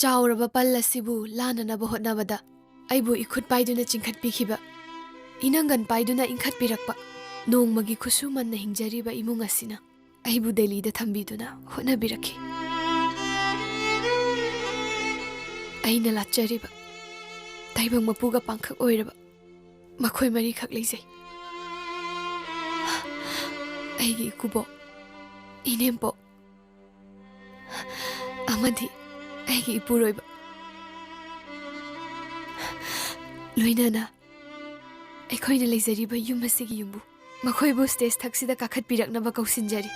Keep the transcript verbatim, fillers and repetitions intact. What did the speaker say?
ꯆꯥꯎꯔꯕ ꯄꯜ ꯑꯁꯤꯕꯨ ꯂꯥꯟꯅꯅꯕ ꯍꯣꯠꯅꯕꯗ ꯑꯩꯕꯨ ꯏꯈꯨꯠ ꯄꯥꯏꯗꯨꯅ ꯆꯤꯡꯈꯠꯄꯤꯈꯤꯕ, ꯏꯅꯪꯒꯟ ꯄꯥꯏꯗꯨꯅ ꯏꯟꯈꯠꯄꯤꯔꯛꯄ, ꯅꯣꯡꯃꯒꯤ ꯈꯨꯠꯁꯨꯃꯟꯅ ꯍꯤꯡꯖꯔꯤꯕ ꯏꯃꯨꯡ ꯑꯁꯤꯅ ꯑꯩꯕꯨ ꯗꯦꯜꯂꯤꯗ ꯊꯝꯕꯤꯗꯨꯅ ꯍꯣꯠꯅꯕꯤꯔꯛꯈꯤ꯫ ꯑꯩꯅ ꯂꯥꯠꯆꯔꯤꯕ ꯇꯥꯏꯕꯪ ꯃꯄꯨꯒ ꯄꯥꯡꯈꯛ ꯑꯣꯏꯔꯕ ꯃꯈꯣꯏ ꯃꯔꯤꯈꯛ ꯂꯩꯖꯩ꯫ ꯑꯩꯒꯤ ꯏꯀꯨꯕꯣꯛ, ꯏꯅꯦꯝꯄꯣꯛ ꯑꯃꯗꯤ ꯑꯩꯒꯤ ꯏꯄꯨꯔꯣꯏꯕ, ꯂꯣꯏꯅꯅ ꯑꯩꯈꯣꯏꯅ ꯂꯩꯖꯔꯤꯕ ꯌꯨꯝ ꯑꯁꯤꯒꯤ ꯌꯨꯝꯕꯨ, ꯃꯈꯣꯏꯕꯨ ꯁ꯭ꯇꯦꯖ ꯊꯛꯁꯤꯗ ꯀꯥꯈꯠꯄꯤꯔꯛꯅꯕ ꯀꯧꯁꯤꯟꯖꯔꯤ꯫